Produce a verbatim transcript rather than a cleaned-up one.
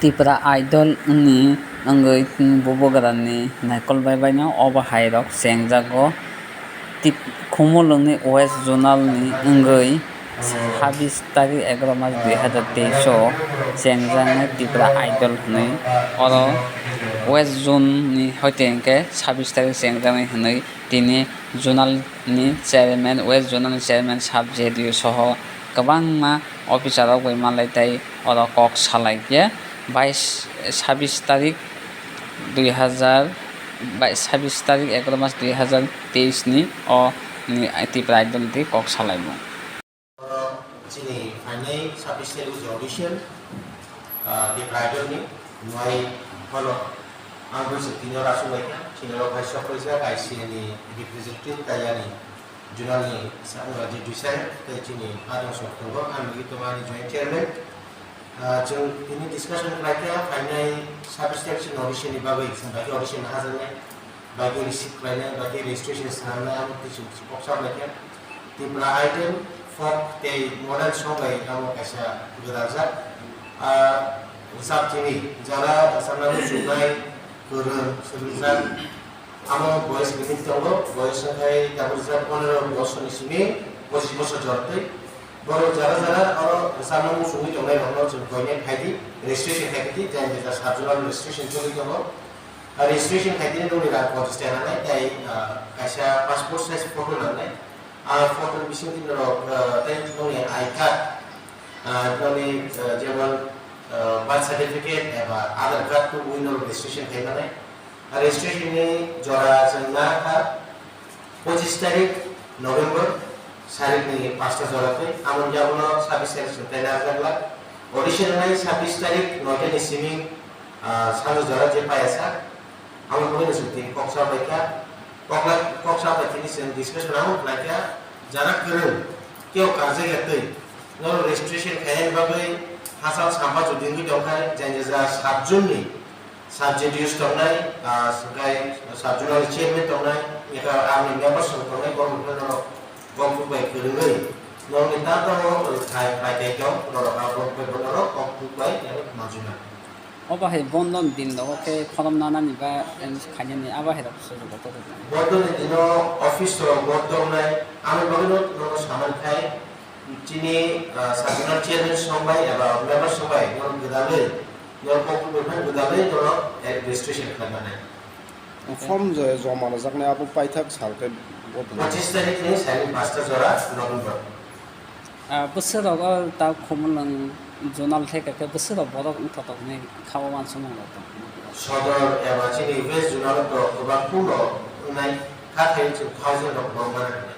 Tipra Idol ni wngwi bubagrani naikol bai baino obo hai rok chengjago. Tip-, Khumulwngni West Zonal ni wngwi sabis tarik egaroh mas dui hazar teis o chengjaknai Tipra Idol hwnwi. Oro West Zone ni hoite hwnkhe sabis tarik chengjaknai hwnwi tini Zonal ni chairman, West Zonal ni chairman Sub J D O soho kwbangma officer rok bai malai tei oro kok salai khe bais, sabis tarik dui hazar, bai, sabis tarik egaroh mas dui hazar teis ni o ni Tipra Idol tei kok salaimung. Oro chini phainai sabis tarik audition, ah, Tipra Idol ni, nwng phano ang buisuk tini oro aswk bai kha, chini oro hai sok kaisa I C A ni representative tei ani Zonal ni sa-, J D O sir tei chini adong sok tongo, ang nugwi tongo ani joint chairman. Ah, chwng tini discussion khlai kha phainai sabis tarik chini audition ni bagwi, chwng bai khe audition hajaknai. Bai khe receive khlainai, bai khe registration swnamnai, amo twi chwng kok sa bai khe Tipra Idol folk tei modern song bai amo kaisa gwdalajak. Ah, rwchap chini jara rwchapna muchungnai kwrwng swrwngjak. Amo boyes limit tongo, boyes wngkha tabuk rwchap pondro bosor ni simi pochis bosor jora twi. Borok jara jara oro rwchapna muchungwi tongnai rokno chwng koinai phaidi, registration khaidi, jani jesa sub zonal registration choli tongo. Ah, registration khai tini nokni rang ponchas taka nangnai, tei, ah, kaisa passport size photo nangnai. Ah, photo ni bisingtwi norok, ah, tei nokni I card, ah, nokni, ah, jemon, ah, birth certificate eba Aadhaar card tubui norok registration khai manai. Ah, registration ni jora chwng na kha, Pochis tarik November, sarik ni pasta jora twi, amoni yagulo sabis tarik chwng taina ajak glak. Audition wngnai sabis tarik noita ni simi, ah, sanjo jora je paiya sak. Amo bagwi no chwng tini kok sa bai kha. Kok la-, kok sa bai tini chwng discussion amo khlai kha. Jara kwrwng, kebo karjak ya twi. Norok registration khaina bagwi hachal sampa jodi wngwi tongkha, jani jesa sub zone ni Sub J D O tongnai, ah, swngkhai sub zonal chairman tongnai, eka army members rok tongnai, borok rok no kok buk bai kwrwngwi norokni tato khai pai tei tong, norok a borok bai bono rok kok buk bai manjuna. Obo hai bondo ni din rogo khe form nanani ba khainani abo hai rok sujugo to. Bondo ni dino office rok bo tongnai, amo bagwi no norok saman khai, chini, ah, sub zonal chairman song bai eba member song bai norok gwdalwi Norok kok bwkhak gwdalwi norok, eh, registration khlai manai. Form je joma rwjaknai abo paithak sal khe bo tong. Pochis tarik ni sani pasta jora November. Ah, bwswk rogo ta Khumulwng zonal thai kha khe bwswk rok borok wng thotok hinwi kha o uansukmung rok tong. Sodor eba chini West Zonal rok kwbang pool rok wngnai, kha khe chwng thousand rok borok mana hinwi.